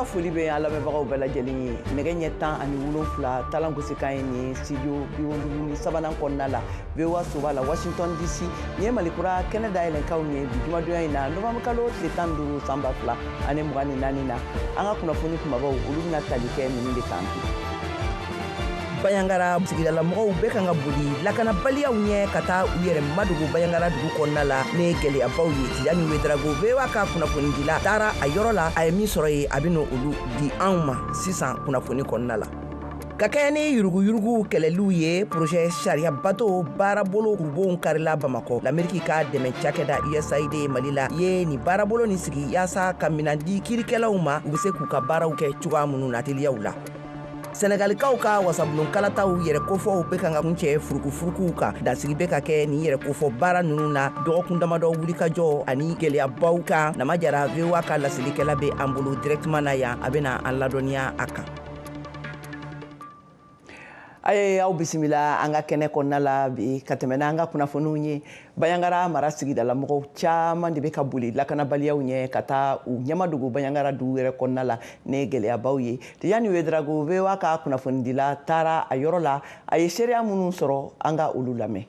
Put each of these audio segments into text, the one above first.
Foli bɛ an lamɛnbagaw bɛɛ lajɛlen ye. Nɛgɛ ɲɛ 17 talan gosikan ye nin ye, studio 53nan kɔnɔna la, VOA soba la, Washington DC. Nin ye Malikura kɛnɛ dayɛlɛnkanw ye bi jumadonya in na, novembre kalo tile 15, san 2024 na. An ka kunnafoni kumabaw, olu bɛna tali kɛ ninnu de kan bi. Bayangara sigidalamɔgɔw bɛ kan ka boli lakanabaliyaw ɲɛ ka taa u yɛrɛ madogo Bayangara dugu kɔnɔna la ni gɛlɛyabaw ye. Tijani Wedarago, VOA ka kunnafonidila, taara a yɔrɔ la. A ye min sɔrɔ yen, a bɛ olu di anw ma sisan kunnafoni kɔnɔna la. Ka kɛɲɛ ni yuruguyurugu kɛlɛliw ye, projet sariya bato baarabolo kurubonw karila Bamakɔ. Lameriki ka dɛmɛ cakɛda USAID Mali la ye nin baarabolo nin sigi yaasa ka minan di kiirikɛlaw ma, u bɛ se k'u ka baaraw kɛ cogoya minnu na teliyaw la. Sɛnɛgalikaw ka wasabulon kalataw yɛrɛ kofɔw bɛ kan ka kuncɛ furukufurukuw kan. Dansigi bɛ ka kɛ nin yɛrɛ kofɔ baara ninnu na dɔgɔkun damadɔ wulikajɔ ani gɛlɛyabaw kan. Nama Jara, VOA ka laselikɛla, bɛ an bolo directement na yan. A bɛna an ladɔnniya a kan. A ye aw bisimila an ka kɛnɛ kɔnɔna la bi. Ka tɛmɛ n'an ka kunnafoniw ye, Bayangara mara sigidala mɔgɔw caman de bɛ ka boli lakanabaliyaw ɲɛ ka taa u ɲɛmadogo Bayangara dugu yɛrɛ kɔnɔna la ni gɛlɛyabaw ye. Tijani Wedarago, VOA ka kunnafonidila, taara a yɔrɔ la. A ye seereya minnu sɔrɔ, an ka olu lamɛn.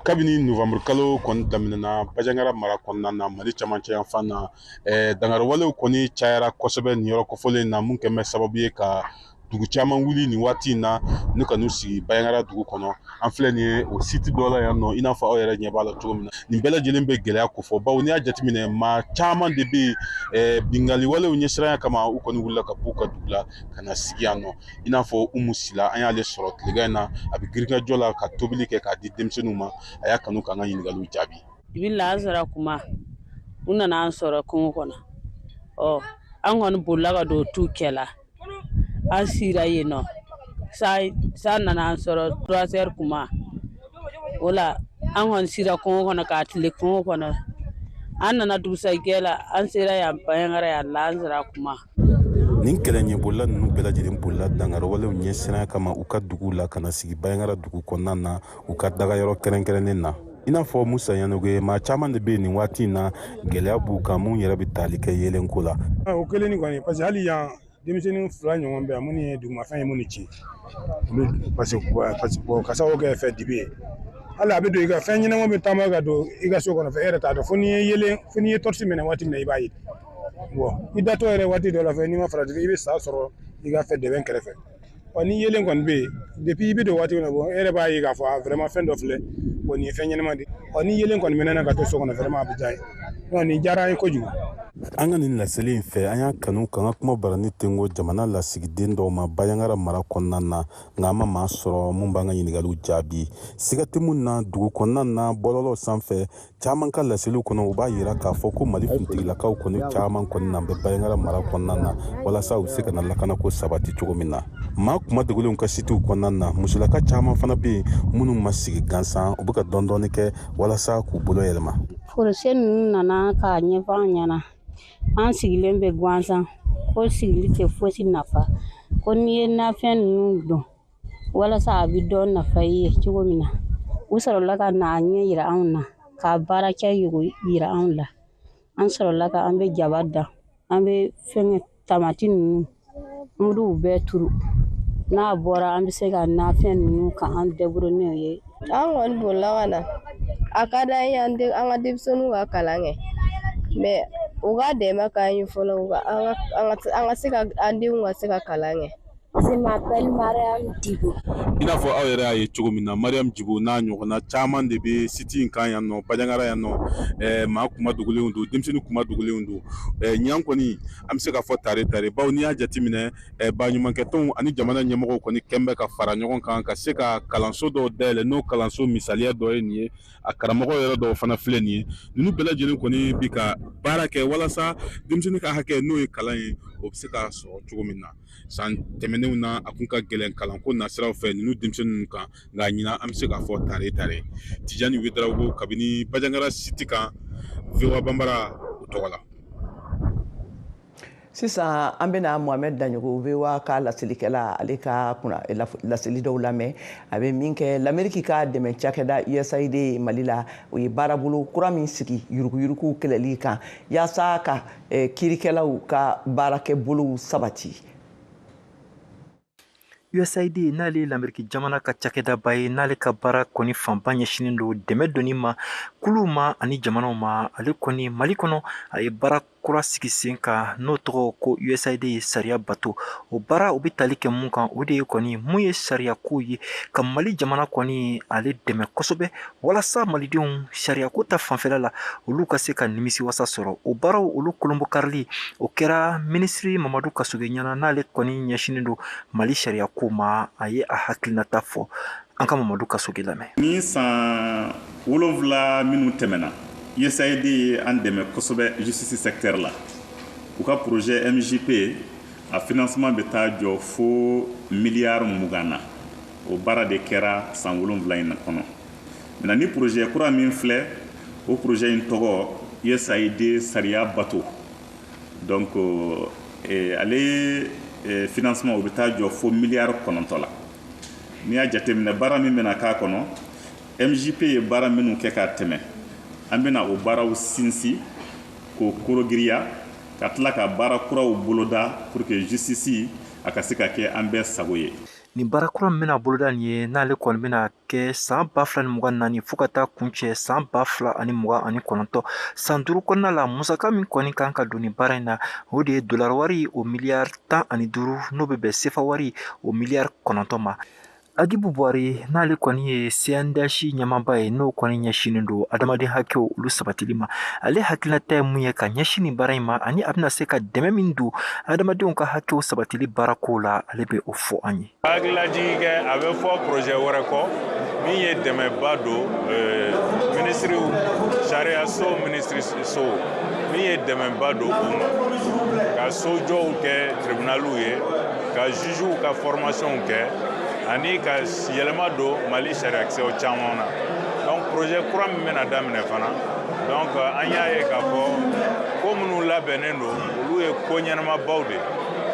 Kabini novembre kalo kɔni daminɛna Bajangara mara kɔnɔna na, Mali camancɛ yanfan na, dangariwalew kɔni cayara kosɛbɛ nin yɔrɔ kofɔlen na, mun kɛn bɛ sababu ye ka dugu caman wuli nin waati in na ni ka n'u sigi Bayangara dugu kɔnɔ. An filɛ nin ye o site dɔ la yan nɔ, i n'a fɔ aw yɛrɛ ɲɛ b'a la cogo min na. Nin bɛɛ lajɛlen bɛ gɛlɛya kofɔ, bawo n'i y'a jateminɛ, maa caman de bɛ yen, binkanni walew ɲɛsiranya kama, u kɔni wulila ka b'u ka dugu la ka na sigi yan nɔ. I n'a fɔ Umu Sila, an y'ale sɔrɔ tilegan in na, a bɛ girinkajɔ la ka tobili kɛ k'a di denmisɛnninw ma. A y'a kanu k'an ka ɲininkaliw jaabi. Bi lansara kuma, u nana an sɔrɔ kungo kɔnɔ. Ɔ, an kɔni bolila ka don tu cɛ la, an sira yen nɔ. Sa nana an sɔrɔ 3 heures kuma o la. An kɔni sira kungo kɔnɔ k'a tile kungo kɔnɔ. An nana dugusajɛ la, an sera yan Bayangara yan lansara kuma. Nin kɛlɛ ɲɛbolila ninnu bɛɛ lajɛlen bolila dangariwalew ɲɛsiranya kama u ka duguw la ka na sigi Bayangara dugu kɔnɔna na, u ka dagayɔrɔ kɛrɛnkɛrɛnnen na. I n'a fɔ Musa Yanogo, maa caman de bɛ yen nin waati in na, gɛlɛya b'u kan, mun yɛrɛ bɛ tali kɛ yeelenko la. O kelen ni kɔni, parce que hali yan, denmisɛnnin fila ɲɔgɔn bɛ yan minnu ye dugumafɛn ye, minnu ci olu, parce que ka sababu kɛ fɛn dibi ye. Hali a bɛ don i ka fɛn ɲɛnama bɛ taama ka don i ka so kɔnɔ fɛ, e yɛrɛ t'a dɔn fo n'i ye yelen, fo n'i ye torche minɛ waati min na, i b'a ye. Bon, i datɔ yɛrɛ waati dɔ la fɛ, n'i ma farati, i bɛ sa sɔrɔ i ka fɛn dɛbɛn kɛrɛfɛ. Ɔ, ni yelen kɔni bɛ yen depuis i bɛ don waati min na, bon, e yɛrɛ b'a ye k'a fɔ a vraiment fɛn dɔ filɛ, bon, nin ye fɛn ɲɛnama de ye. Ɔ, ni yelen kɔni mɛnna ka to so kɔnɔ, vraiment a bɛ diya ye. Non, nin diyara an ye kojugu. An ka nin laseli in fɛ, an y'a kanu k'an ka kuma barani tengo jamana lasigiden dɔw ma Bayangara mara kɔnɔna na, nka an ma maa sɔrɔ mun b'an ka ɲiningaliw jaabi. Siga tɛ mun na, dugu kɔnɔna na, bɔlɔlɔ sanfɛ, caman ka laseliw kɔnɔ, u b'a yira k'a fɔ ko Mali finitigilakaw kɔni caman kɔni na bɛ Bayangara mara kɔnɔna na walasa u bɛ se ka na lakanako sabati cogo min na. Maa kuma dogolenw ka sitew kɔnɔna na, musolaka caman fana bɛ yen minnu ma sigi gansan, u bɛ ka dɔɔni kɛ walasa k'u bolo yɛlɛma. Projet ninnu nana k'a ɲɛfɔ an ɲɛna. An sigilen bɛ gansan ko sigili tɛ fosi nafa, ko n'i ye nafɛn ninnu dɔn walasa a bɛ dɔ nafa i ye cogo min na. U sɔrɔla ka na ɲɛ yira anw na, k'a baara kɛ yira anw la. An sɔrɔla ka an bɛ jaba dan, an bɛ fɛnkɛ tamati ninnu, an b'u bɛɛ turu. N'a bɔra, an bɛ se ka nafɛn ninnu ka an débrouiller n'o ye. An kɔni bolila ka na. A ka d'an ye an ka denmisɛnninw ka kalan kɛ, mais u ka dɛmɛ k'an ye fɔlɔ, u ka an ka se ka an denw ka se ka kalan kɛ. Je m'appelle Mariam Dibo. I n'a fɔ aw yɛrɛ y'a ye cogo min na, Mariam Jibo n'a ɲɔgɔnna caman de bɛ site in kan yan nɔ, Bajangara yan nɔ. Maa kuma dogolenw don, denmisɛnnin kuma dogolenw don. Ɲinan kɔni, an bɛ se k'a fɔ tare tare, bawo n'i y'a jateminɛ, baɲumankɛtɔnw ani jamana ɲɛmɔgɔw kɔni kɛn bɛ ka fara ɲɔgɔn kan ka se ka kalanso dɔw dayɛlɛ. N'o kalanso misaliya dɔ ye nin ye, a karamɔgɔ yɛrɛ dɔw fana filɛ nin ye. Ninnu bɛɛ lajɛlen kɔni bi ka baara kɛ walasa denmisɛnnin ka hakɛ, n'o ye kalan ye, o bɛ se ka sɔrɔ cogo min na. San tɛmɛnenw na, a kun ka gɛlɛn kalanko nasiraw fɛ ninnu denmisɛnnin kan, nka ɲinan, an bɛ se k'a fɔ tare tare. Tijani Wedarawogo, kabini Bajangara site kan, VOA Banbara o tɔgɔ la. Sisan an bɛna Mohamed Daɲogo VOA ka laselikɛla, ale ka kunna laseli dɔw lamɛn. A bɛ min kɛ Lameriki ka dɛmɛ cakɛda USAID Mali la, o ye baarabolo kura min sigi yuruguyurugu kɛlɛli kan, yaasa ka kiirikɛlaw ka baarakɛbolow sabati. USAID, n'ale ye Lameriki jamana ka cakɛdaba ye, n'ale ka baara kɔni fanba ɲɛsinnen don dɛmɛ donni ma kuluw ma ani jamanaw ma, ale kɔni Mali kɔnɔ, a ye baara kura sigi sen kan, n'o tɔgɔ ko USAID ye sariya bato. O baara, o bɛ tali kɛ mun kan? O de ye kɔni mun ye sariyako ye, ka Mali jamana kɔni ale dɛmɛ kosɛbɛ, walasa malidenw sariyako ta fanfɛla la, olu ka se ka nimisiwasa sɔrɔ. O baaraw olu kolonbokarili, o kɛra minisiri Mamadu Kasoge ɲɛna, n'ale kɔni ɲɛsinnen don Mali sariyako ma. A ye a hakilinata fɔ. An ka Mamadu Kasoge lamɛn. Ni san 7 minnu tɛmɛna, USAID ye an dɛmɛ kosɛbɛ justice secteur la. U ka projet MJP, a financement bɛ taa jɔ fo miliyari 20 na. O baara de kɛra san 7 in kɔnɔ. Maintenant, ni projet kura min filɛ, o projet in tɔgɔ USAID sariya bato. Donc ale financement, o bɛ taa jɔ fo miliyari 9 la. N'i y'a jateminɛ, baara min bɛna k'a kɔnɔ, MJP ye baara minnu kɛ k'a tɛmɛ, an bɛna o baaraw sinsin k'o korogiriya, ka tila ka baara kuraw boloda pour que justice a ka se ka kɛ an bɛɛ sago ye. Nin baara kura min bɛna boloda nin ye, n'ale kɔni bɛna kɛ san 2024 fo ka taa kuncɛ san 2029, san 5 kɔnɔna la, musaka min kɔni kan ka don nin baara in na, o de ye dolari wari o miliyari 15, n'o bɛ bɛn sefa wari o miliyari 9 ma. Agibu Buhari, n'ale kɔni ye CNDH ɲɛmaaba ye, n'o kɔni ɲɛsinnen don adamaden hakɛw olu sabatili ma, ale hakilinata ye mun ye ka ɲɛsin nin baara in ma, ani a bɛna se ka dɛmɛ min don adamadenw ka hakɛw sabatili baarako la, ale bɛ o fɔ an ye. Hakililajigi kɛ, a bɛ fɔ projet wɛrɛ kɔ min ye dɛmɛba don minisiriw, sariyaso minisiriso min ye dɛmɛba don u ma ka sojɔw kɛ tribunaliw ye, ka jugew ka formation kɛ, ani ka yɛlɛma don Mali sariyakisɛw caman na. Donc projet kura min bɛna daminɛ fana, donc an y'a ye k'a fɔ ko minnu labɛnnen don, olu ye ko ɲɛnamabaw de,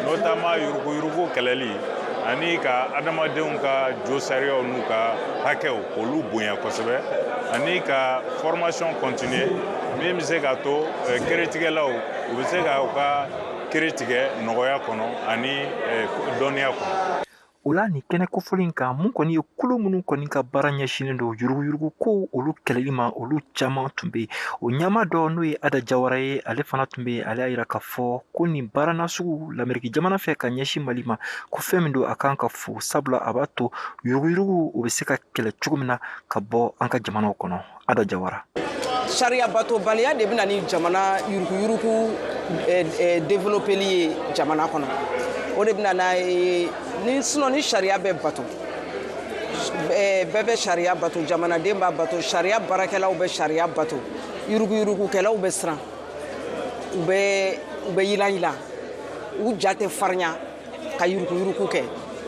notamment yuruguyurugu kɛlɛli ani ka adamadenw ka jo sariyaw n'u ka hakɛw k'olu bonya kosɛbɛ, ani ka formation continuer min bɛ se k'a to kiiritigɛlaw u bɛ se ka u ka kiiri tigɛ nɔgɔya kɔnɔ ani dɔnniya kɔnɔ. O la, nin kɛnɛ kofɔlen kan, mun kɔni ye kulu minnu kɔni ka baara ɲɛsinnen don yuruguyurugu ko olu kɛlɛli ma, olu caman tun bɛ yen. O ɲɛmaa dɔ, n'o ye Ada Jawara ye, ale fana tun bɛ yen. Ale y'a jira k'a fɔ ko nin baara nasugu Lameriki jamana fɛ ka ɲɛsin Mali ma, ko fɛn min don, a kan ka fo, sabula a b'a to yuruguyurugu o bɛ se ka kɛlɛ cogo min na ka bɔ an ka jamanaw kɔnɔ. Ada Jawara. Sariya batobaliya de bɛna ni jamana yuruguyurugu développeli ye jamana kɔnɔ. O de bɛna n'a ye ni, sinon ni sariya bɛ bato, bɛɛ bɛ sariya bato, jamanaden b'a bato, sariya baarakɛlaw bɛ sariya bato, yuruguyurugukɛlaw bɛ siran, u bɛ yilan yilan, u ja tɛ farinya ka yuruguyurugu kɛ.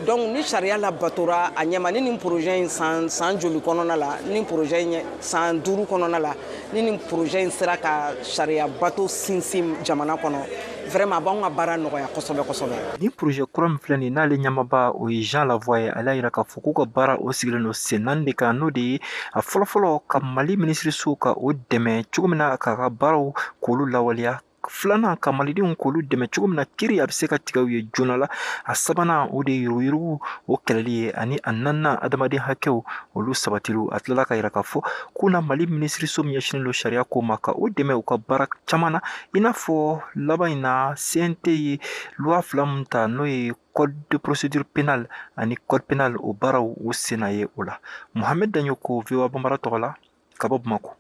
Donc ni sariya labatora a ɲɛma, ni nin projet in san joli kɔnɔna la, ni projet in san 5 kɔnɔna la, ni nin projet in sera ka sariya bato sinsin jamana kɔnɔ, vraiment a b'anw ka baara nɔgɔya kosɛbɛ kosɛbɛ. Nin projet kura min filɛ nin ye, n'ale ɲɛmaaba o ye Jean Lavoie ye, ale y'a jira k'a fɔ k'u ka baara o sigilen don sen naani de kan, n'o de ye a fɔlɔfɔlɔ ka Mali minisiriso ka o dɛmɛ cogo min na k'a ka baaraw k'olu lawaleya, filanan ka malidenw k'olu dɛmɛ cogo min na kiiri a bɛ se ka tigɛ u ye joona la, a sabanan o de ye yuruguyurugu o kɛlɛli ye, ani a naaninan adamaden hakɛw olu sabatiliw. A tilala ka jira k'a fɔ k'u na Mali minisiriso min ɲɛsinnen don sariya ko ma, ka o dɛmɛ u ka baara caman na, i n'a fɔ laban in na CNT ye loi fila min ta, n'o ye code de procédure pénale ani code pénal, o baaraw o senna ye o la. Mohamed Daɲoko, VOA Banbara tɔgɔ la, ka bɔ Bamakɔ.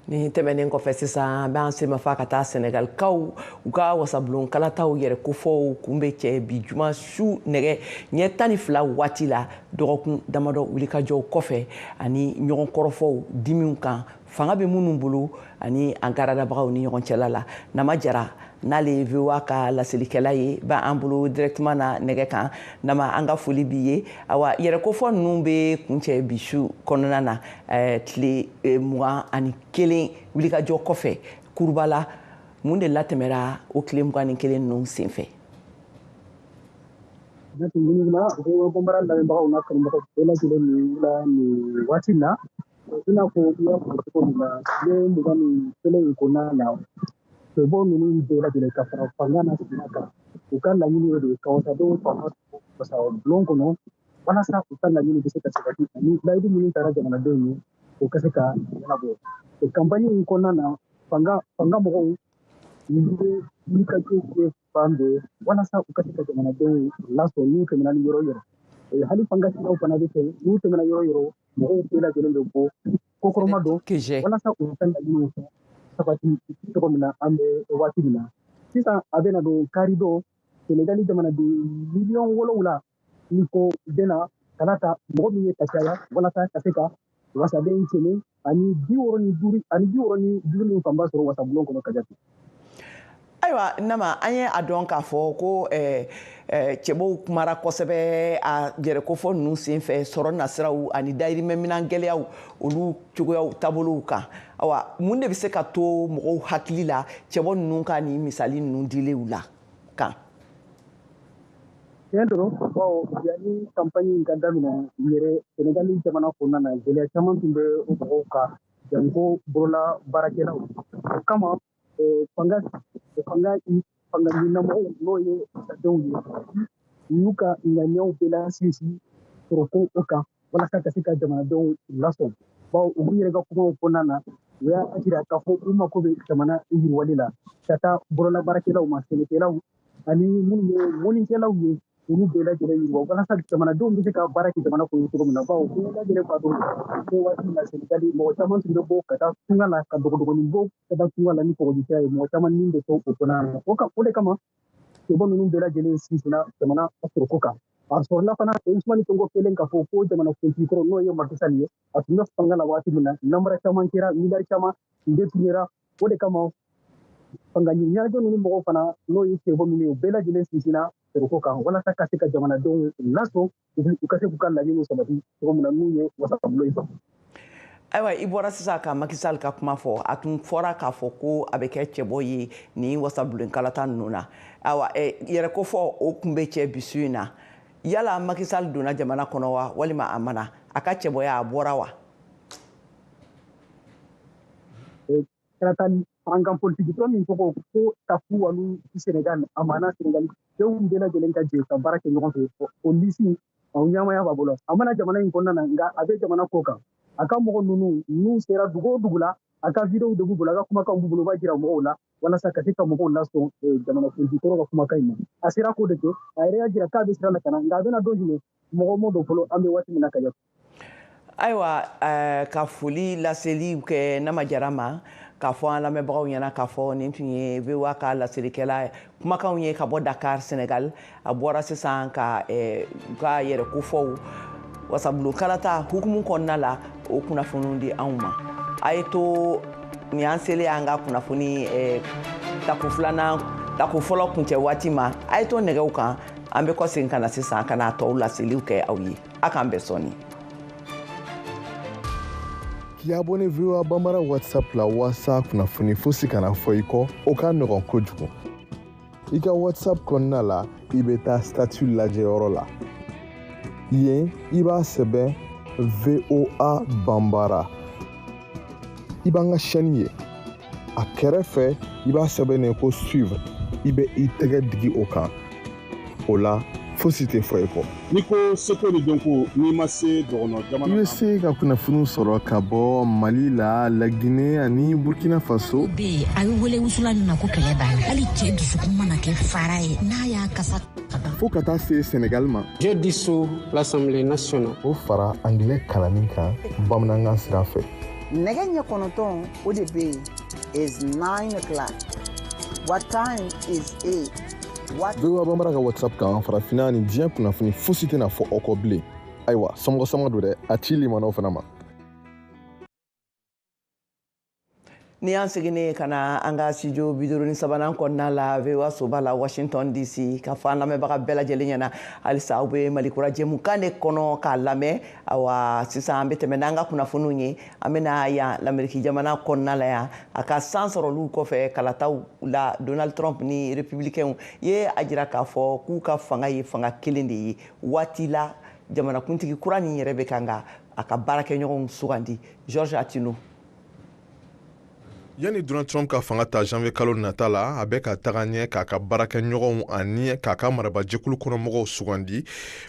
Ni tɛmɛnen kɔfɛ, sisan an b'an semafa ka taa Sɛnɛgalikaw u ka wasabulon kalataw yɛrɛ kofɔw kun bɛ cɛ bi juma su nɛgɛ ɲɛ 12 waati la, dɔgɔkun damadɔ wulikajɔw kɔfɛ ani ɲɔgɔn kɔrɔfɔw dimiw kan fanga bɛ minnu bolo ani an garadabagaw ni ɲɔgɔn cɛla la. Nama Jara, n'ale ye VOA ka laselikɛla ye, b'an bolo directement na nɛgɛ kan. Nama, an ka foli b'i ye. Awa, yɛrɛkofɔ ninnu bɛ kuncɛ bi su kɔnɔna na, tile 21 wulikajɔ kɔfɛ kurubala. Mun de latɛmɛra o tile 21 ninnu senfɛ? VOA Bambara lamɛnbagaw n'a kanubagaw bɛɛ lajɛlen ni la nin waati in na, i n'a fɔ i y'a fɔ cogo min na, tile 21 in kɔnɔna na, cɛbɔ ninnu bɛɛ lajɛlen ka fara fanga n'a sina kan, u ka laɲini ye de ka wasadenw fanga wasa bulon kɔnɔ walasa u ka laɲini bɛ se ka sabati ani layidu minnu taara jamanadenw ye, o ka se ka ɲɛnabɔ. O campagne in kɔnɔna na, fanga mɔgɔw bɛ wulikajɔw kɛ fan bɛɛ walasa u ka se ka jamanadenw lasɔrɔ n'u tɛmɛna ni yɔrɔ yɔrɔ. Hali fanga siraw fana bɛ kɛ, n'u tɛmɛna yɔrɔ yɔrɔ, mɔgɔw bɛɛ lajɛlen bɛ bɔ kokɔrɔma don walasa u ka laɲiniw sabati cogo min na an bɛ waati min na. Sisan a bɛna don kari don, Senegali jamanaden miliyɔn 7 ni ko bɛna kana ta mɔgɔ min ye ka caya walasa ka se ka wasaden 165 ani 65 min fanba sɔrɔ wasabulon kɔnɔ ka jate. Ayiwa Nama, an ye a dɔn k'a fɔ ko cɛbɔw kumara kosɛbɛ a yɛrɛkofɔ ninnu senfɛ sɔrɔ nasiraw ani dayirimɛminan gɛlɛyaw olu cogoyaw taabolow kan. Awa, mun de bɛ se ka to mɔgɔw hakili la cɛbɔ ninnu ka nin misali ninnu dilenw la kan? Tiɲɛ don, bawo yanni campagne in ka daminɛ yɛrɛ Senegali jamana kɔnɔna na, gɛlɛya caman tun bɛ o mɔgɔw kan, janko bolola baarakɛlaw. O kama fanga ɲinamɔgɔw n'o ye wasadenw ye, u y'u ka ŋaniyaw bɛɛ lasinsin sɔrɔko o kan walasa ka se ka jamanadenw lasɔn. Bawo u yɛrɛ ka kumaw kɔnɔna na, u y'a jira k'a fɔ u mako bɛ jamana yiriwali la ka taa bolola baarakɛlaw ma, sɛnɛkɛlaw ani minnu ye mɔnnikɛlaw ye, olu bɛɛ lajɛlen yiriwa walasa jamanadenw bɛ se ka baara kɛ jamana kɔnɔ cogo min na. Bawo bɛɛ lajɛlen b'a dɔn ko waati min na Senegali mɔgɔ caman tun bɛ bɔ ka taa tunga la, ka dogodogonin bɔ ka taa tunga la ni kɔgɔji ye, mɔgɔ caman min bɛ to o kɔnɔna na. O de kama cɛbɔ ninnu bɛɛ lajɛlen sinsinna jamana sɔrɔko kan. A sɔrɔla fana Ousmane Sonko kelen k'a fɔ ko jamana kuntigi kɔrɔ n'o ye Macky Sall ye, a tun bɛ fanga la waati min na, namara caman kɛra, miliyari caman détournera. O de kama fanga ɲɛnajɛ ninnu mɔgɔw fana n'o ye cɛbɔ minnu ye, u bɛɛ lajɛlen sinsinna sɔrɔko kan walasa ka se ka jamanadenw lasɔn, u ka se k'u ka laɲiniw sabati cogo min na n'u ye wasabulon in sɔrɔ. Ayiwa, i bɔra sisan ka Macky Sall ka kuma fɔ, a tun fɔra k'a fɔ ko a bɛ kɛ cɛbɔ ye nin wasabulon kalata ninnu na. Ayiwa, yɛrɛkofɔ o tun bɛ cɛ bisu in na. Yala Macky Sall donna jamana kɔnɔ wa walima a ma na? A ka cɛbɔya a bɔra wa? Kalata an politiki tɔn min tɔgɔ ko Taku Walu Senegal, a mana Senegali denw bɛɛ lajɛlen ka jɛ ka baara kɛ ɲɔgɔn fɛ, o lisi o ɲɛmaya b'a bolo. A mana jamana in kɔnɔna na, nka a bɛ jamana kɔ kan. A ka mɔgɔ ninnu n'u sera dugu o dugu la, a ka videow de b'u bolo, a ka kumakanw b'u bolo, u b'a jira mɔgɔw la walasa ka se ka mɔgɔw lasɔn jamana kuntigi kɔrɔ ka kumakan in na. A sera k'o de kɛ, a yɛrɛ y'a jira k'a bɛ sira la ka na, nka a bɛna don jumɛn, mɔgɔ m'o dɔn fɔlɔ, an bɛ waati min na ka jate. Ayiwa, ka foli laseli kɛ Nama Jara ma, k'a fɔ an lamɛnbagaw ɲɛna k'a fɔ nin tun ye VOA ka laselikɛla kumakanw ye ka bɔ Dakar, Senegal. A bɔra sisan ka u ka yɛrɛkofɔw wasabulon kalata hukumu kɔnɔna la, o kunnafoniw di anw ma. A ye to nin y'an selen an ka kunnafoni tako filanan, tako fɔlɔ kuncɛ waati ma. A ye to nɛgɛw kan, an bɛ kɔsegin ka na sisan ka na tɔw laseliw kɛ aw ye. A k'an bɛn sɔɔni. K'i abonné VOA Bambara WhatsApp la walasa kunnafoni fosi kana fɔ i kɔ, o ka nɔgɔn kojugu. I ka WhatsApp kɔnɔna la, i bɛ taa statut lajɛyɔrɔ la. Yen, i b'a sɛbɛn VOA Bambara. I b'an ka chaîne ye. A kɛrɛfɛ, i b'a sɛbɛn ko suivre. I bɛ i tɛgɛ digi o kan. O la, fosi tɛ fɔ i kɔ. N'i ko seko ni dɔnko, n'i ma se dɔgɔnɔ jamana, i bɛ se ka kunnafoniw sɔrɔ ka bɔ Mali la, Laginɛ ani Burkina Faso. Bɛ yen, a bɛ wele wusulan min ma ko kɛlɛ b'a la. Hali cɛ dusukun mana kɛ fara ye, n'a y'a kasa ka ban. Fo ka taa se Senegal ma. Je dissous l'Assemblée nationale. O fara anglais kalanni kan bamanankan sira fɛ. Nɛgɛ ɲɛ 9 o de bɛ yen. Is 9 o'clock. What time is it? VOA Bambara ka WhatsApp kan, farafinna ni diɲɛ kunnafoni fosi tɛna fɔ aw kɔ bilen. Ayiwa, somɔgɔ sama don dɛ, a ci limanaw fana ma. Ni y'an seginnen ka na an ka studio 53nan kɔnɔna la, VOA soba la, Washington DC, ka fɔ an lamɛnbaga bɛɛ lajɛlen ɲɛna, halisa aw bɛ Malikura jɛmukan de kɔnɔ k'a lamɛn. Awa, sisan an bɛ tɛmɛ n'an ka kunnafoniw ye. An bɛna yan Lamɛriki jamana kɔnɔna la yan, a ka san sɔrɔliw kɔfɛ kalataw la, Donald Trump ni républicains ye a jira k'a fɔ k'u ka fanga ye fanga kelen de ye. Waati la, jamanakuntigi kura nin yɛrɛ bɛ kan ka a ka baarakɛɲɔgɔnw sugandi. George Atino. Yanni Donald Trump ka fanga ta janvier kalo nata la, a bɛ ka taga ɲɛ k'a ka baarakɛɲɔgɔnw ani k'a ka marabajɛkulu kɔnɔmɔgɔw sugandi.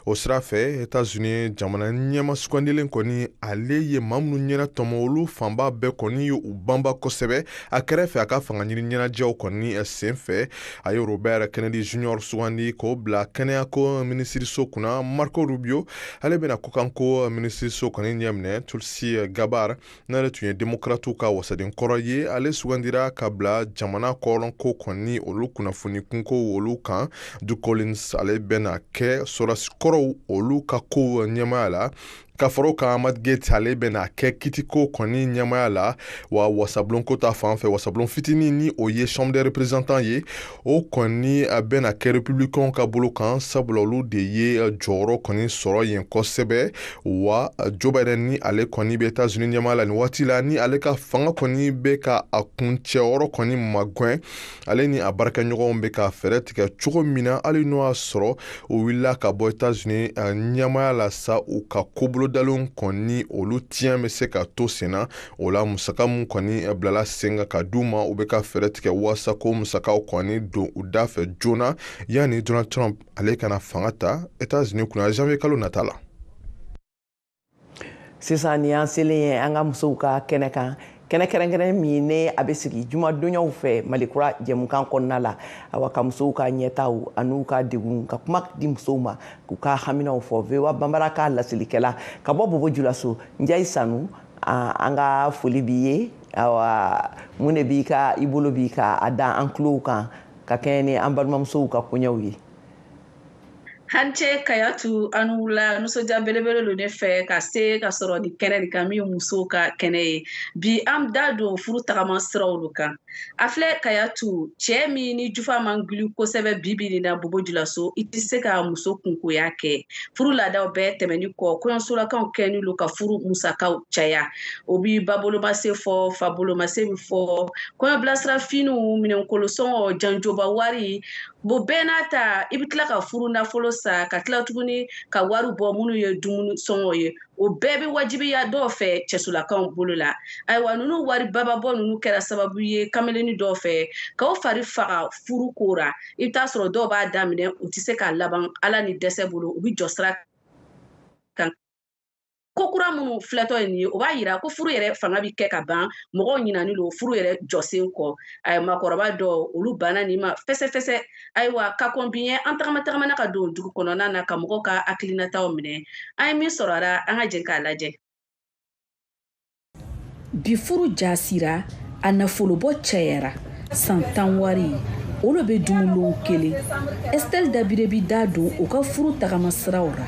O sira fɛ, Etats-Unis jamana ɲɛma sugandilen kɔni, ale ye maa minnu ɲɛna tɔmɔ, olu fanba bɛɛ kɔni ye u banba kosɛbɛ a kɛrɛfɛ a ka fanga ɲini ɲɛnajɛw kɔni sen fɛ. A ye Robert Kennedy Junior sugandi k'o bila kɛnɛyako minisiriso kunna. Marco Rubio, ale bɛna kɔkanko minisiriso kɔni ɲɛminɛ. Tulsi Gabbard, n'ale tun ye démocratiw ka wasaden kɔrɔ ye, ale sugandira ka bila jamana kɔrɔnko kɔni olu kunnafoni kunko olu kan. Doug Collins, ale bɛna kɛ sɔrɔsi kɔrɔw olu ka kow ɲɛmaya la. Ka fara o kan, Matt Gaetz, ale bɛna kɛ kitiko kɔni ɲɛmaya la. Wa wasabulonko ta fan fɛ, wasabulon fitinin, ni o ye Chambre des représentants ye, o kɔni bɛna kɛ républicains ka bolo kan, sabula olu de ye jɔyɔrɔ kɔni sɔrɔ yen kosɛbɛ. Wa Joe Biden, ni ale kɔni bɛ États-Unis ɲɛmaya la nin waati la, ni ale ka fanga kɔni bɛ ka a kuncɛyɔrɔ kɔni magɛn, ale ni a baarakɛɲɔgɔnw bɛ ka fɛɛrɛ tigɛ cogo min na, hali n'o y'a sɔrɔ u wulila ka bɔ États-Unis ɲɛmaya la sa, u ka kobolo dalenw kɔni olu tiɲɛ bɛ se ka to sen na. O la, musaka mun kɔni bilala sen kan ka d'u ma, u bɛ ka fɛɛrɛ tigɛ walasa ko musakaw kɔni don u da fɛ joona, yanni Donald Trump ale kana fanga ta États-Unis kunna janvier kalo nata la. Sisan, nin y'an selen ye an ka musow ka kɛnɛ kan, kɛnɛ kɛrɛnkɛrɛn min ne a bɛ sigi jumadonyaw fɛ Malikura jɛmukan kɔnɔna la. Awa, ka musow ka ɲɛtaw an'u ka degun, ka kuma di musow ma k'u ka haminaw fɔ. VOA Banbara ka laselikɛla ka bɔ Bobo Julaso, Njayi Sanu, an ka foli b'i ye. Awa, mun de b'i ka i bolo bi ka a da an tulow kan ka kɛɲɛ ni an balimamusow ka koɲɛw ye? Hance Kayatu, an wula. Nisɔndiya belebele don ne fɛ ka se ka sɔrɔ ni kɛnɛ nin kan, min ye musow ka kɛnɛ ye. Bi, an da don furu tagama siraw de kan. A filɛ Kayatu, cɛɛ min ni jufa man gili kosɛbɛ bi bi nin na Bobo Julaso, i tɛ se ka muso kunkoya kɛ. Furu laadaw bɛɛ tɛmɛni kɔ, kɔɲɔsolakaw kɛni lo ka furu musakaw caya. O bi babolomase fɔ, fabolomase bi fɔ, kɔɲɔ bilasira finiw, minɛnkolosɔngɔ, janjoba wari bo bɛɛ n'a ta. I bɛ tila ka furu nafolo sa, ka tila tuguni ka wari bɔ minnu ye dumuni sɔngɔ ye. O bɛɛ bɛ wajibiya dɔw fɛ cɛsolakaw bolo la. Ayiwa, ninnu wari bababɔ ninnu kɛra sababu ye kameleni dɔw fɛ k'aw fari faga furu ko ra. I bɛ taa sɔrɔ dɔw b'a daminɛ, u tɛ se k'a laban, Ala ni dɛsɛ bolo, u bɛ jɔ sira kan. Ko kura minnu filɛtɔ ye nin ye, o b'a yira ko furu yɛrɛ fanga bɛ kɛ ka ban, mɔgɔw ɲinani don furu yɛrɛ jɔsen kɔ. Ayiwa, maakɔrɔba dɔw olu banna nin ma fɛsɛfɛsɛ. Ayiwa, ka kɔn bi ɲɛ, an tagama tagamana ka don dugu kɔnɔna na ka mɔgɔw ka hakilinataw minɛ. An ye min sɔrɔ a la, an ka jɛ k'a lajɛ. Bi furu jasira, a nafolobɔ cayara. San 10 wari olu bɛ dumulon kelen. Estelle Dabire bi da don u ka furu tagama siraw ra.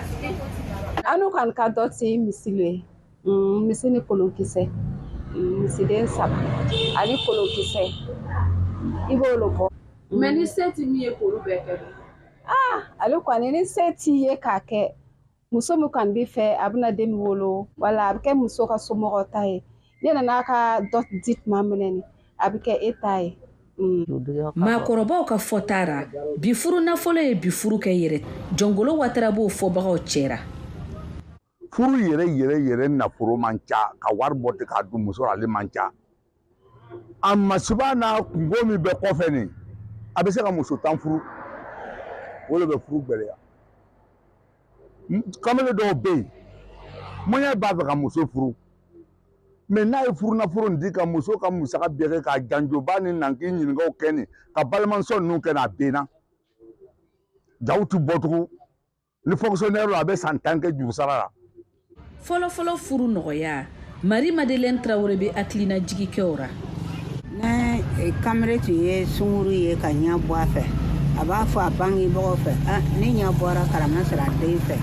Anu kan ka dɔ ti misili ye, misi ni kolonkisɛ, misiden 3 ani kolonkisɛ, i b'olu bɔ. Mɛ ni se ti min ye k'olu bɛɛ kɛ dun? Ah, ale kɔni, ni se t'i ye k'a kɛ, muso min kɔni b'i fɛ, a bɛna den min wolo, wala a bɛ kɛ muso ka somɔgɔw ta ye. Ne nana ka dɔ di tuma min na, a bɛ kɛ e ta ye. Maakɔrɔbaw ka fɔta ra, bi furu nafolo ye bi furu kɛ yɛrɛ. Jɔngolo Watara b'o fɔbagaw cɛra. Furu yɛrɛ yɛrɛ yɛrɛ nafolo man ca ka wari bɔ ten k'a dun muso la, ale man ca. A masiba n'a kungo min bɛ kɔfɛ nin, a bɛ se ka muso 10 furu, o de bɛ furu gɛlɛya. Kamalen dɔw bɛ yen, mɔɲɛ b'a fɛ ka muso furu, mɛ n'a ye furu nafolo nin di ka muso ka musaka bɛɛ kɛ, ka janjoba ni nanki ɲininkaw kɛ nin, ka balimamuso ninnu kɛ nin, a benna jaw ti bɔ tugun. Ni fonctionnaire a bɛ san 10 kɛ jurusara la. Fɔlɔfɔlɔ furu nɔgɔya, Marie Madeleine Traoré bɛ hakilina jigi kɛ o ra. Ne kamalen tun ye sunkuru ye ka ɲɛ bɔ a fɛ, a b'a fɔ a bangebagaw fɛ: ne ɲɛ bɔra karama sɔrɔ a den fɛ.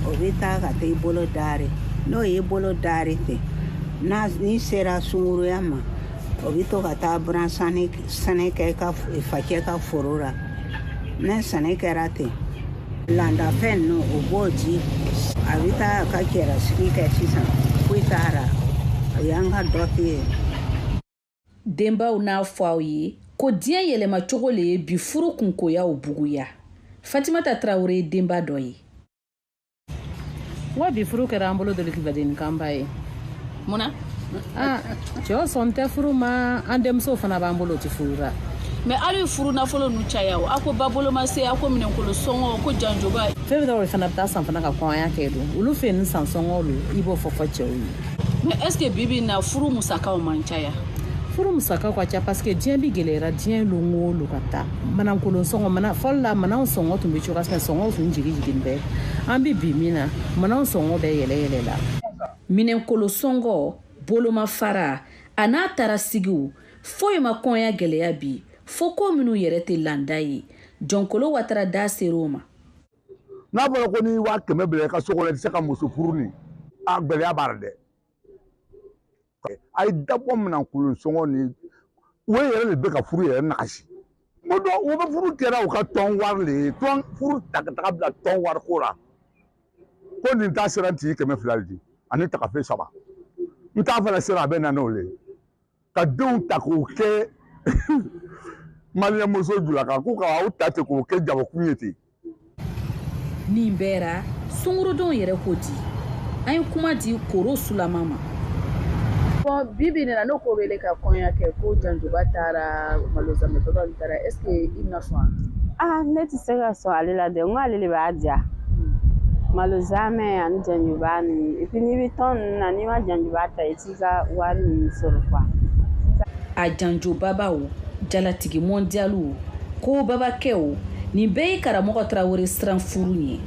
O bɛ taa ka taa i bolo dari. N'o y'i bolo dari ten, n'i sera sunkuruya ma, O bɛ to ka taa buran sɛnɛ kɛ ka facɛ ka foro la. Ne sɛnɛ kɛra ten, landafɛn ninnu o b'o di, a bɛ taa a ka cɛlasigi kɛ. Sisan foyi t'a la, o y'an ka dɔti ye. Denbaw n'a fɔ aw ye ko diɲɛ yɛlɛmacogo le ye bi furu kunkoyaw buguya. Fatimata Tarawele ye denba dɔ ye. N ko bi furu kɛra an bolo dolokibadenni kanba ye. Mun na? Ah, cɛw sɔn tɛ furu ma, an denmusow fana b'an bolo, o tɛ furu la. Mais hali furu nafolo ninnu caya, o aw ko ba boloma se, aw ko minɛnkolo sɔngɔ, ko janjoba. Fɛn dɔw fana bɛ taa san fana ka kɔɲɔya kɛ don olu fɛ yen, ni san sɔngɔ lo, i b'o fɔ cɛw ye. Mais est ce que bi bi in na, furu musakaw man caya? Furu musakaw ka ca, parce que diɲɛ bi gɛlɛyara diɲɛ lon o lo ka taa. Manankolon sɔngɔ, mana fɔlɔ la, mananw sɔngɔ tun bɛ cogoya min, sɔngɔw tun jigi jigin bɛɛ. An bi bi min na, mananw sɔngɔ bɛɛ yɛlɛ yɛlɛ la. Minɛnkolo sɔngɔ, bolomafara a n'a tarasigiw, foyi ma kɔnya gɛlɛya bi fo ko minnu yɛrɛ tɛ landa ye. Jɔnkolo Watara da ser'o ma. N'a fɔra ko n'i 100 000 bila i ka so kɔnɔ, i tɛ se ka muso furu, nin a gɛlɛya b'a la dɛ. A ye dabɔ minɛnkolon sɔngɔ ni o yɛrɛ de bɛ ka furu yɛrɛ nagasi. Mo dɔ o bɛ furu kɛra u ka tɔn wari de ye, tɔn furu ta ka taga bila tɔn wari ko la, ko nin ta sera n tigi 200 de di ani tagafe saba, n t'a fana sera a bɛ na n'o le ye, ka denw ta k'o kɛ maliyɛn muso jula kan ko ka aw ta ten k'o kɛ jabakun ye ten. Nin bɛɛ ra, sungurudenw yɛrɛ ko di? An ye kuma di Koro Sulama ma. Bon, bi bi in na, n'o ko b'ele ka kɔɲɔ kɛ, ko janjoba taara, malozamɛ baba taara, est ce que i bɛna sɔn? Ah, ne tɛ se ka sɔn ale la dɛ. N ko ale de b'a diya, malozamɛ ani janjoba ninnu. Et puis n'i bɛ tɔn ninnu na, n'i ma janjoba ta, i t'i ka wari ninnu sɔrɔ quoi. A janjobabaw, jalatigi mɔndiyaliw, ko babakɛw, nin bɛɛ ye karamɔgɔ Tarawele siran furu ɲɛ.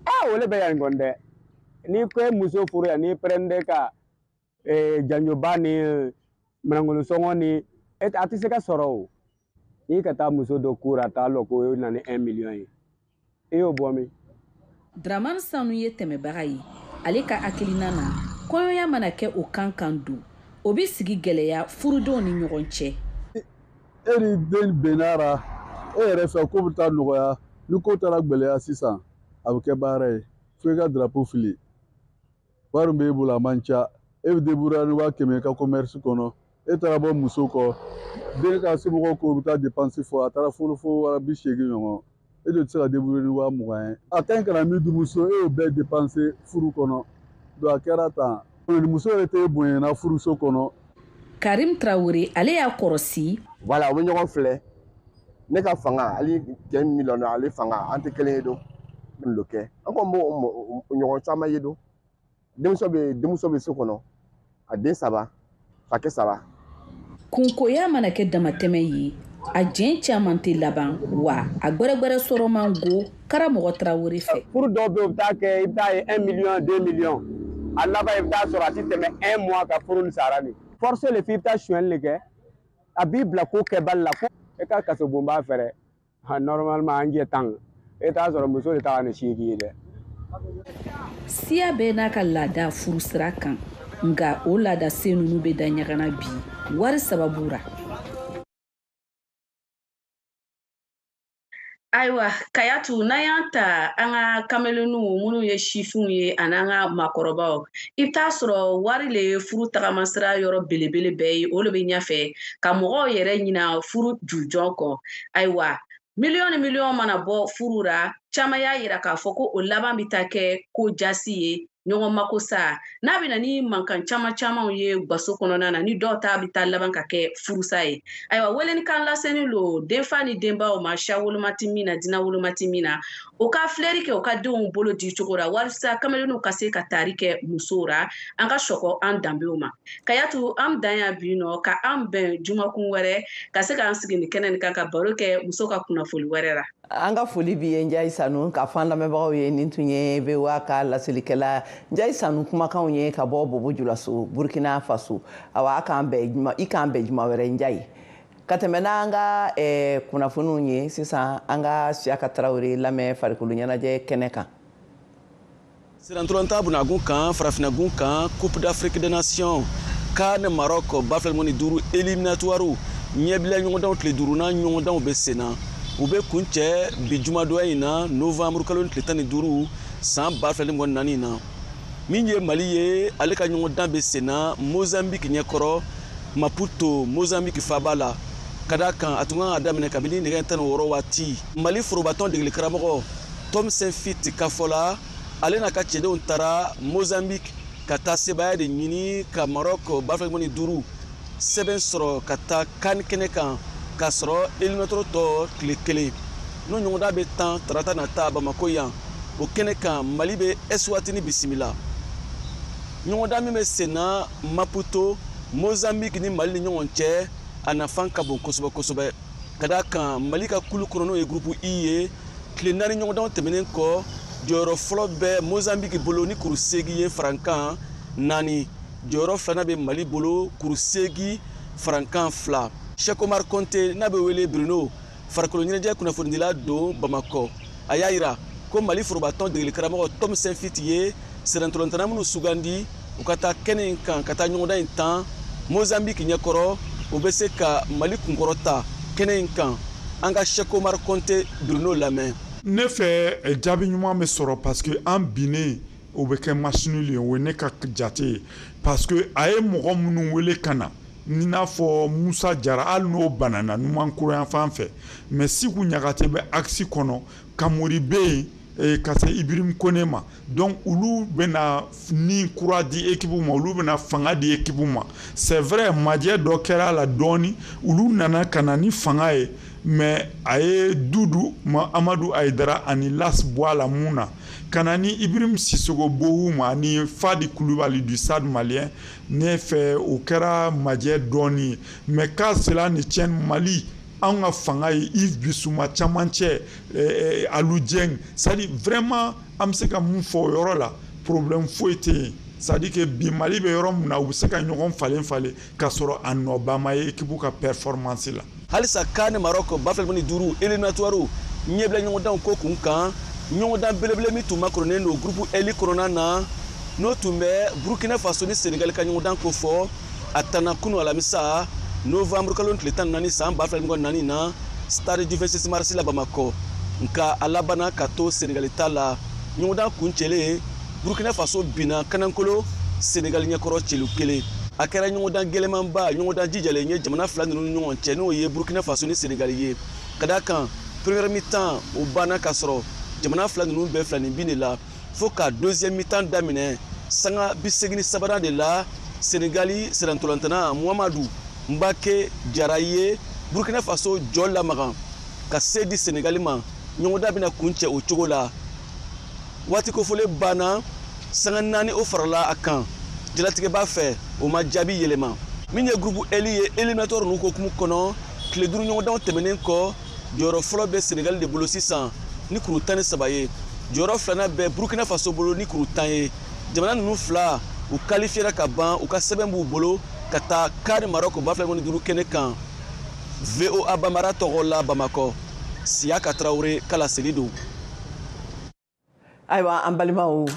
Ah, o le bɛ yan kɔni dɛ. N'i ko e muso furu yan, n'i pɛrɛnde ka janjoba ni manangolo sɔngɔ ni a tɛ se ka sɔrɔ o. N'i ka taa muso dɔ kura, t'a lɔ ko na ni 1 million ye, i y'o bɔ min? Dramani Sanu ye tɛmɛbaga ye. Ale ka hakilina na, kɔɲɔya mana kɛ o kan kan don, o bɛ sigi gɛlɛya furudenw ni ɲɔgɔn cɛ. E ni den bɛnna la, e yɛrɛ fɛ ko bɛ taa nɔgɔya. Ni ko taara gwɛlɛya sisan, a bɛ kɛ baara ye fo i ka drapeau fili. Wari min b'e bolo, a man ca, e bɛ débrouiller ni 100 000 ka commerce kɔnɔ. E taara bɔ muso kɔ, den ka somɔgɔw ko bɛ taa dépense fɔ, a taara fo 80 000 ɲɔgɔn. E de tɛ se ka débrouiller ni 20 000 ye. A ka ɲi ka na min di muso, e y'o bɛɛ dépenser furu kɔnɔ. Donc a kɛra tan, muso yɛrɛ tɛ e bonyana furuso kɔnɔ. Karim Tarawele, ale y'a kɔrɔsi. Voilà, u bɛ ɲɔgɔn filɛ. Ne ka fanga hali cɛ miliyɔn, ale fanga, an tɛ kelen ye. Don lo kɛ, an kɔni b'o ɲɔgɔn caman ye. Don denmuso bɛ, denmuso bɛ so kɔnɔ, a den saba, fakɛ saba. Kunkoya mana kɛ damatɛmɛ ye, a jɛn caman tɛ laban wa, a gwɛrɛgwɛrɛ sɔrɔ man go karamɔgɔ Tarawele fɛ. Furu dɔw bɛ yen, u bɛ taa kɛ, i bɛ taa ye 1 million, 2 millions, a laban i bɛ taa sɔrɔ a tɛ tɛmɛ un mois ka furu ni sara nin. Forcé le f'i bɛ taa sonyɛli de kɛ, a b'i bila ko kɛbali la ko e ka kasobonba fɛrɛ. Normalement an jɛ tan, e t'a sɔrɔ muso de ta ka nin si k'i ye dɛ. Siya bɛɛ n'a ka laada furusira kan, nka o laada sen ninnu bɛ da ɲaga bi wari sababu ra. Ayiwa Kayatu, n'an y'an ta an ka kameleniw minnu ye sifinw ye ani an ka maakɔrɔbaw, i bɛ taa sɔrɔ wari le ye furu tagamasira yɔrɔ belebele bɛɛ ye. O de bɛ ɲɛfɛ ka mɔgɔw yɛrɛ ɲina furu jujɔn kɔ. Ayiwa, miliyɔn ni miliyɔn mana bɔ furu ra, caman y'a yira k'a fɔ ko o laban bɛ taa kɛ ko jasi ye, ɲɔgɔn mako sa n'a bɛ na ni mankan caman camanw ye gaso kɔnɔna na, ni dɔw ta bɛ taa laban ka kɛ furusa ye. Ayiwa, welenikan lasenin lo denfa ni denbaw ma, siya woloma tɛ min na, diinɛ woloma tɛ min na, o ka filɛri kɛ u ka denw bolo di cogo la, walasa kamelenw ka se ka taari kɛ musow ra. An ka sɔkɔ an danbew ma. Kayatu, an dan yan bi nɔ, ka an bɛn jumakun wɛrɛ ka se k'an sigi nin kɛnɛ nin kan ka baro kɛ muso ka kunnafoli wɛrɛ la. An ka foli b'i ye, Njayi Sanu, k'a fɔ an lamɛnbagaw ye, nin tun ye VOA ka laselikɛla Njayi Sanu kumakanw ye ka bɔ Bobo Julaso, Burkina Faso. Awa, a k'an bɛn juma, i k'an bɛn juma wɛrɛ, Njayi. Ka tɛmɛ n'an ka kunnafoniw ye sisan, an ka Siyaka Tarawele lamɛn farikolo ɲɛnajɛ kɛnɛ kan. Sirantɔlɔntan bunagun kan, farafinagun kan, Coupe d'Afrique des Nations CAN Maroc 2025 éliminatoire ɲɛbila ɲɔgɔndanw tile duurunan ɲɔgɔndanw bɛ sen na. U bɛ kuncɛ bi jumadonya in na, novembre kalo tile 15 san 2024 na. Min ye Mali ye, ale ka ɲɔgɔndan bɛ sen na Mozambique ɲɛkɔrɔ Maputo, Mozambique faaba la. Ka d'a kan a tun kan ka daminɛ kabini nɛgɛ 16 waati. Mali forobatɔn degeli karamɔgɔ Tom Saintfiet ka fɔ la, ale n'a ka cɛdenw taara Mozambique ka taa sebaaya de ɲini ka Maroc 2025 sɛbɛn sɔrɔ ka taa CAN kɛnɛ kan, k'a sɔrɔ éliminatoire tɔ tile kelen. N'o ɲɔgɔndan bɛ tan tarata nata Bamako yan. O kɛnɛ kan, Mali bɛ Eswatini bisimila. Ɲɔgɔndan min bɛ sen na Maputo, Mozambique ni Mali ni ɲɔgɔn cɛ, a nafan ka bon kosɛbɛ kosɛbɛ, ka d'a kan Mali ka kulu kɔnɔ, n'o ye groupe I ye, tile 4 ɲɔgɔndanw tɛmɛnen kɔ, jɔyɔrɔ fɔlɔ bɛ Mozambique bolo ni kuru 8 ye farankan 4. Jɔyɔrɔ filanan bɛ Mali bolo, kuru 8 farankan 2. Cheikh Omar Konte, n'a bɛ wele Bruno, farikolo ɲɛnajɛ kunnafonidila don Bamakɔ, a y'a yira ko Mali forobatɔn degeli karamɔgɔ Tom Saintfiet ye sennantolatan minnu sugandi u ka taa kɛnɛ in kan ka taa ɲɔgɔndan in tan Mozambique ɲɛkɔrɔ, u bɛ se ka Mali kunkɔrɔta kɛnɛ in kan. An ka Cheikh Omar Konte Bruno lamɛn. Ne fɛ, jaabi ɲuman bɛ sɔrɔ, parce que an binnen, o bɛ kɛ match nul ye. O ye ne ka jate ye, parce que a ye mɔgɔ minnu wele ka na, ni n'a fɔ Musa Jara, hali n'o banana numankuru fan fɛ, mais Siku Ɲagate bɛ axe kɔnɔ, Kamori bɛ yen, ka se Ibrahim Kone ma. Donc olu bɛna ni kura di équipe ma, olu bɛna fanga di équipe ma. C'est vrai, majɛ dɔ kɛra a la dɔɔni, olu nana ka na ni fanga ye, mais a ye Dudu Amadu Ayidara ani Las bɔ a la mun na ka na ni Ibrahim Sisoko Bohu ma ani Fadi Kulubali du Stade Malien. Ne fɛ, o kɛra majɛ dɔɔni ye. Mais qu'à cela ne tienne, Mali, anw ka fanga ye Yves Bissouma camancɛ, Alou Dieng, c'est à dire vraiment, an bɛ se ka mun fɔ o yɔrɔ la, problème foyi tɛ yen. C'est à dire que bi Mali bɛ yɔrɔ min na, u bɛ se ka ɲɔgɔn falen falen k'a sɔrɔ a nɔba ma ye équipe ka performance la. Halisa CAN Maroc 2025 éliminatoire ɲɛbila ɲɔgɔndanw ko kun kan, ɲɔgɔndan belebele min tun makɔrɔnen don groupe L kɔnɔna na, n'o tun bɛ Burkina Faso ni Senegali ka ɲɔgɔndan ko fɔ, a tanna kunu alamisa novembre kalo tile 14 san 2024 na, stade du 26 mars la Bamakɔ. Nka a labanna ka to Senegali ta la. Ɲɔgɔndan kuncɛlen, Burkina Faso binna kanankolo Senegali ɲɛkɔrɔ celu kelen. A kɛra ɲɔgɔndan gɛlɛmanba, ɲɔgɔndan jijalen ye jamana fila ninnu ni ɲɔgɔn cɛ, n'o ye Burkina Faso ni Senegali ye, ka d'a kan première mi-temps o banna k'a sɔrɔ jamana fila ninnu bɛɛ fila ni bin de la, fo ka deuxième mi-temps daminɛ sanga 83nan de la, Senegali sennantolatan Muhamadu Mbake Jara ye Burkina Faso jɔ lamagan ka se di Senegali ma. Ɲɔgɔndan bɛna kuncɛ o cogo la. Waati kofɔlen banna, sanga 4 o farala a kan jalatigɛba fɛ, o ma jaabi yɛlɛma. Min ye groupe L ye, éliminatoire ninnu hokumu kɔnɔ, tile 5 ɲɔgɔndanw tɛmɛnen kɔ, jɔyɔrɔ fɔlɔ bɛ Senegali de bolo sisan ni kuru 13 ye. Jɔyɔrɔ filanan bɛ Burkina Faso bolo ni kuru 10 ye. Jamana ninnu fila, u qualifiera ka ban, u ka sɛbɛn b'u bolo ka taa CAN Maroc 2025 kɛnɛ kan. VOA Bambara tɔgɔ la Bamakɔ, Siyaka Tarawele ka laseli don. Ayiwa, an balimaw,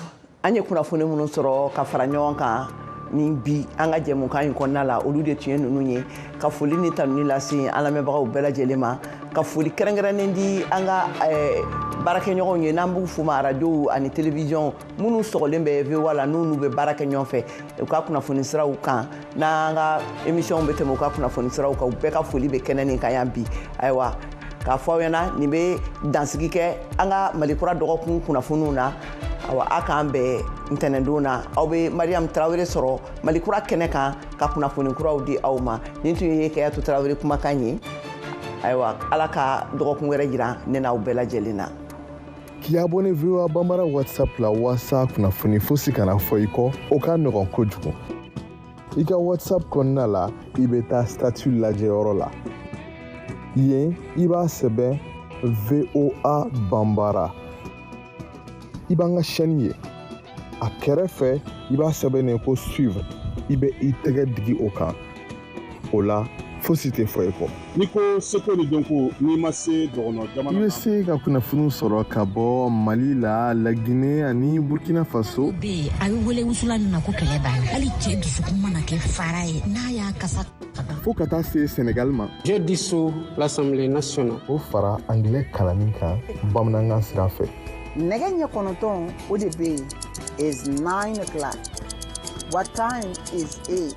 an ye kunnafoni minnu sɔrɔ ka fara ɲɔgɔn kan ni bi an ka jɛmukan in kɔnɔna la, olu de tun ye ninnu ye. Ka foli ni tanuni lase an lamɛnbagaw bɛɛ lajɛlen ma, ka foli kɛrɛnkɛrɛnnen di an ka baarakɛɲɔgɔnw ye, n'an b'u f'u ma arajow ani télévision minnu sɔgɔlen bɛ VOA la, n'u bɛ baara kɛ ɲɔgɔn fɛ u ka kunnafoni siraw kan, n'an ka émission bɛ tɛmɛ u ka kunnafoni siraw kan, u bɛɛ ka foli bɛ kɛnɛ nin kan yan bi. Ayiwa, k'a fɔ aw ɲɛna, nin bɛ dansigi kɛ an ka Malikura dɔgɔkun kunnafoniw na. Awa, a k'an bɛn ntɛnɛndon na, aw bɛ Mariam Tarawele sɔrɔ Malikura kɛnɛ kan ka kunnafoni kuraw di aw ma. Nin tun ye Kayatu Tarawele kumakan ye. Ayiwa, Ala ka dɔgɔkun wɛrɛ jira ne n'aw bɛɛ lajɛlen na. K'i abonné VOA Bambara WhatsApp la waasa kunnafoni fosi kana fɔ i kɔ, o ka nɔgɔn kojugu. I ka WhatsApp kɔnɔna la, i bɛ taa statut lajɛyɔrɔ la. Yen, i b'a sɛbɛn VOA Bambara. I b'an ka chaîne ye. A kɛrɛfɛ, i b'a sɛbɛn ko suivre. I bɛ i tɛgɛ digi o kan. O la, Fosi tɛ fɔ i kɔ. N'i ko seko ni dɔnko, n'i ma se dɔgɔnɔ jamana I bɛ se ka kunnafoniw sɔrɔ ka bɔ Mali la, Laginɛ ani Burkina Faso. Bɛ yen, a bɛ wele wusulan min ma ko kɛlɛ b'a la. Hali cɛ dusukun mana kɛ fara ye, n'a y'a kasa fo ka taa se Senegal ma. J'ai dissous l'Assemblée nationale. O fara angilɛ kalanni kan bamanankan sira fɛ. Nɛgɛ ɲɛ 9, o de bɛ yen, is 9 o'clock. What time is it?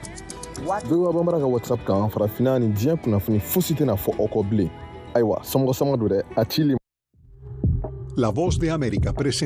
What VOA Bambara ka WhatsApp kan, farafinna ni diɲɛ kunnafoni fosi tɛna fɔ aw kɔ bilen. Ayiwa, somɔgɔ sama don dɛ, a cili. La Voz de América presenta.